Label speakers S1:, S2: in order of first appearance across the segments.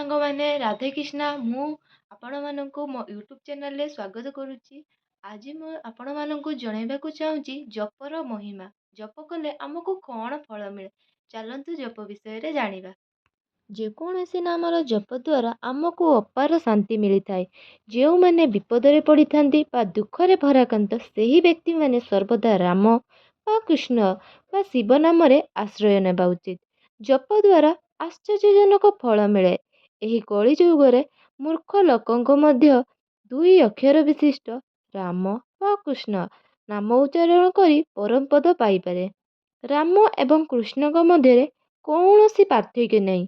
S1: ସାଙ୍ଗମାନେ, ରାଧେ କ୍ରିଷ୍ଣା। ମୁଁ ଆପଣମାନଙ୍କୁ ମୋ ୟୁଟ୍ୟୁବ୍ ଚ୍ୟାନେଲରେ ସ୍ୱାଗତ କରୁଛି। ଆଜି ମୁଁ ଆପଣମାନଙ୍କୁ ଜଣାଇବାକୁ ଚାହୁଁଛି ଜପର ମହିମା। ଜପ କଲେ ଆମକୁ କ'ଣ ଫଳ ମିଳେ? ଚାଲନ୍ତୁ ଜପ ବିଷୟରେ ଜାଣିବା। ଯେକୌଣସି ନାମର ଜପ ଦ୍ୱାରା ଆମକୁ ଅପାର ଶାନ୍ତି ମିଳିଥାଏ। ଯେଉଁମାନେ ବିପଦରେ ପଡ଼ିଥାନ୍ତି ବା ଦୁଃଖରେ ଭରାକ୍ରାନ୍ତ, ସେହି ବ୍ୟକ୍ତିମାନେ ସର୍ବଦା ରାମ ବା କୃଷ୍ଣ ବା ଶିବ ନାମରେ ଆଶ୍ରୟ ନେବା ଉଚିତ। ଜପ ଦ୍ୱାରା ଆଶ୍ଚର୍ଯ୍ୟଜନକ ଫଳ ମିଳେ। ଏହି କଳିଯୁଗରେ ମୂର୍ଖ ଲୋକଙ୍କ ମଧ୍ୟ ଦୁଇ ଅକ୍ଷର ବିଶିଷ୍ଟ ରାମ ବା କୃଷ୍ଣ ନାମ ଉଚ୍ଚାରଣ କରି ପରମପଦ ପାଇପାରେ। ରାମ ଏବଂ କୃଷ୍ଣଙ୍କ ମଧ୍ୟରେ କୌଣସି ପାର୍ଥକ୍ୟ ନାହିଁ।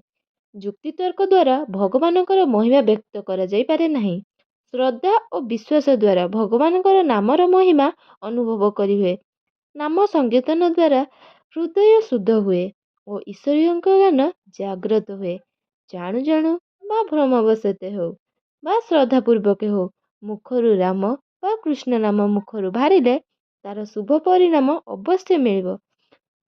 S1: ଯୁକ୍ତିତର୍କ ଦ୍ୱାରା ଭଗବାନଙ୍କର ମହିମା ବ୍ୟକ୍ତ କରାଯାଇପାରେ ନାହିଁ। ଶ୍ରଦ୍ଧା ଓ ବିଶ୍ୱାସ ଦ୍ୱାରା ଭଗବାନଙ୍କର ନାମର ମହିମା ଅନୁଭବ କରିହୁଏ। ନାମ ସଂକୀର୍ତ୍ତନ ଦ୍ୱାରା ହୃଦୟ ଶୁଦ୍ଧ ହୁଏ ଓ ଈଶ୍ୱରୀୟଙ୍କ ଜ୍ଞାନ ଜାଗ୍ରତ ହୁଏ। ଜାଣୁ ଜାଣୁ ବା ଭ୍ରମବଶତଃ ହେଉ ବା ଶ୍ରଦ୍ଧାପୂର୍ବକ ହେଉ, ମୁଖରୁ ରାମ ବା କୃଷ୍ଣ ନାମ ମୁଖରୁ ବାହାରିଲେ ତାର ଶୁଭ ପରିଣାମ ଅବଶ୍ୟ ମିଳିବ।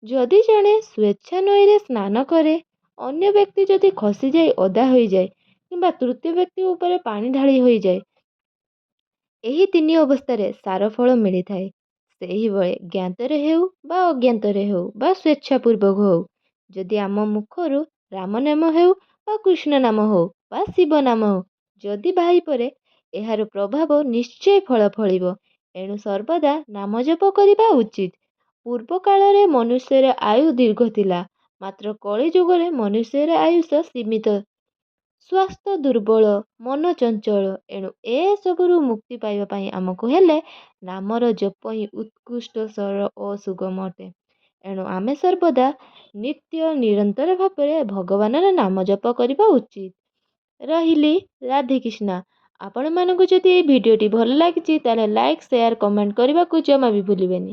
S1: ଯଦି ଜଣେ ସ୍ୱେଚ୍ଛା ନଈରେ ସ୍ନାନ କରେ, ଅନ୍ୟ ବ୍ୟକ୍ତି ଯଦି ଖସିଯାଇ ଓଦା ହୋଇଯାଏ କିମ୍ବା ତୃତୀୟ ବ୍ୟକ୍ତି ଉପରେ ପାଣି ଢାଳି ହୋଇଯାଏ, ଏହି ତିନି ଅବସ୍ଥାରେ ସାର ଫଳ ମିଳିଥାଏ। ସେହିଭଳି ଜ୍ଞାତରେ ହେଉ ବା ଅଜ୍ଞାତରେ ହେଉ ବା ସ୍ୱେଚ୍ଛାପୂର୍ବକ ହେଉ, ଯଦି ଆମ ମୁଖରୁ ରାମ ନାମ ହେଉ ବା କୃଷ୍ଣ ନାମ ହେଉ ବା ଶିବ ନାମ ହେଉ ଯଦି ବାହାରି ପଡ଼େ, ଏହାର ପ୍ରଭାବ ନିଶ୍ଚୟ ଫଳ ଫଳିବ। ଏଣୁ ସର୍ବଦା ନାମ ଜପ କରିବା ଉଚିତ। ପୂର୍ବ କାଳରେ ମନୁଷ୍ୟର ଆୟୁ ଦୀର୍ଘ ଥିଲା, ମାତ୍ର କଳିଯୁଗରେ ମନୁଷ୍ୟର ଆୟୁଷ ସୀମିତ, ସ୍ୱାସ୍ଥ୍ୟ ଦୁର୍ବଳ, ମନ ଚଞ୍ଚଳ। ଏଣୁ ଏସବୁରୁ ମୁକ୍ତି ପାଇବା ପାଇଁ ଆମକୁ ହେଲେ ନାମର ଜପ ହିଁ ଉତ୍କୃଷ୍ଟ, ସରଳ ଓ ସୁଗମ ଅଟେ। ଏଣୁ ଆମେ ସର୍ବଦା ନିତ୍ୟ ନିରନ୍ତର ଭାବରେ ଭଗବାନର ନାମ ଜପ କରିବା ଉଚିତ। ରହିଲି, ରାଧେ କ୍ରିଷ୍ଣା। ଆପଣମାନଙ୍କୁ ଯଦି ଏହି ଭିଡ଼ିଓଟି ଭଲ ଲାଗିଛି, ତାହେଲେ ଲାଇକ୍, ସେୟାର, କମେଣ୍ଟ କରିବାକୁ ଜମା ବି ଭୁଲିବେନି।